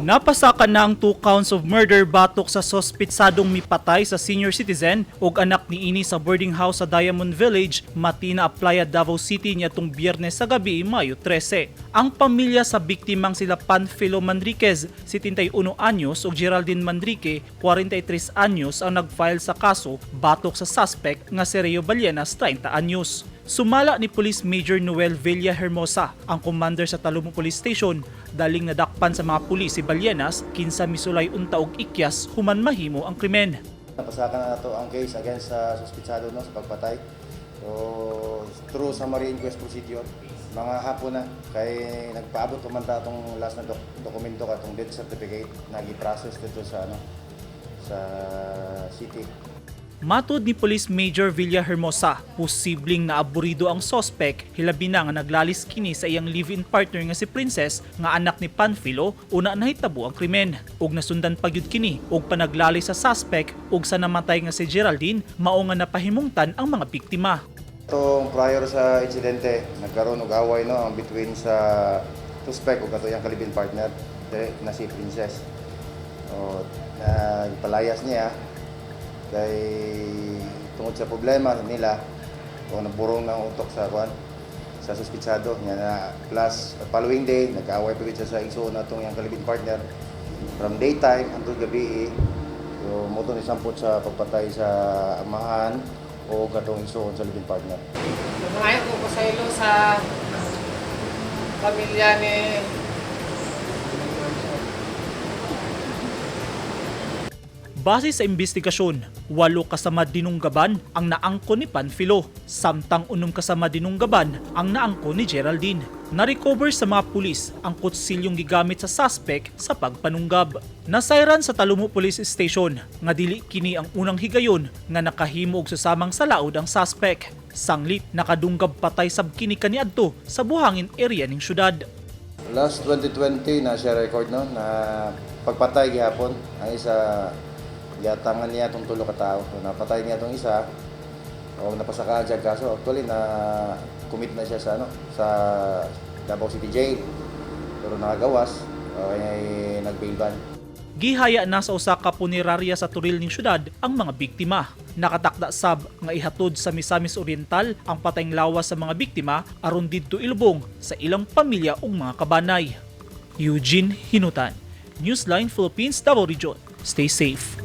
Napasakan na ang two counts of murder batok sa sospitsadong mipatay sa senior citizen ug anak niini sa boarding house sa Diamond Village, Matina, Aplaya, Davao City niadtong Biyernes sa gabi, Mayo 13. Ang pamilya sa biktimang sila Panfilo Manriquez, 71 anyos, ug Geraldine Manrique, 43 anyos, ang nag-file sa kaso batok sa suspect nga si Reo Balyenas, 30 anyos. Sumala ni Police Major Noel Villa Hermosa, ang commander sa Talomo Police Station, daling nadakpan sa mga pulis si Balyenas kinsa misulay unta og ikyas human mahimo ang krimen. Napasakan na nato ang case against sa suspitsado, no, sa pagpatay. So, through summary inquest procedure, mga hapon na kay nagpaabot pa man ta atong last na dokumento, katong death certificate, nagi-process dito sa ano, sa city. Matod ni Police Major Villa Hermosa, posibleng naaburido ang sospek hilabi na nga naglalis kini sa iyang live-in partner nga si Princess nga anak ni Panfilo una nahitabo ang krimen. Ug nasundan pa gyud kini og panaglalis sa suspect ug sa namatay nga si Geraldine, mao nga napahimungtan ang mga biktima. Itong prior sa insidente, nagkaroon og away, no, ang between sa suspect ug kato iyang ka-live-in partner dire na si Princess. O nagpalayas niya kay tungod sa problema nila o naburong ng utok sa kuan, sa suspitsado niya na. Plus, following day, nag-away pa gid siya sa igsuon natong iyang ka-live-in partner from daytime hangtod gabi. So mao to ni sampot sa pagpatay sa amahan o katong igsuon sa live-in partner. Nangayo ko pasaylo sa pamilya ni Base sa investigasyon, walo kasama dinunggaban ang naangko ni Panfilo, samtang 6 kasama dinunggaban ang naangko ni Geraldine. Na-recover sa mga pulis ang kutsilyong gigamit sa suspect sa pagpanunggab. Nasayran sa Talomo Police Station nga dili kini ang unang higayon nga nakahimo og susamang salaod ang suspect. Sanglit nakadunggab patay sab kini kaniadto sa Buhangin area ning syudad. Last 2020 na siya record, no, na pagpatay gihapon ang isa, giatangan niya tong tulo ka tawo. So, napatay niya tong isa o napasakaan siya kaso. Actually, na commit na siya sa ano, sa Davao City Jail, pero nakagawas kaya nag-bail ban. Gihaya na sa usa ka punerarya sa Toril ning syudad ang mga biktima. Nakatakda sab nga ihatod sa Misamis Oriental ang patayng lawas sa mga biktima aron didto ilubong sa ilang pamilya ug mga kabanay. Eugene Hinutan, Newsline Philippines, Davao Region. Stay safe.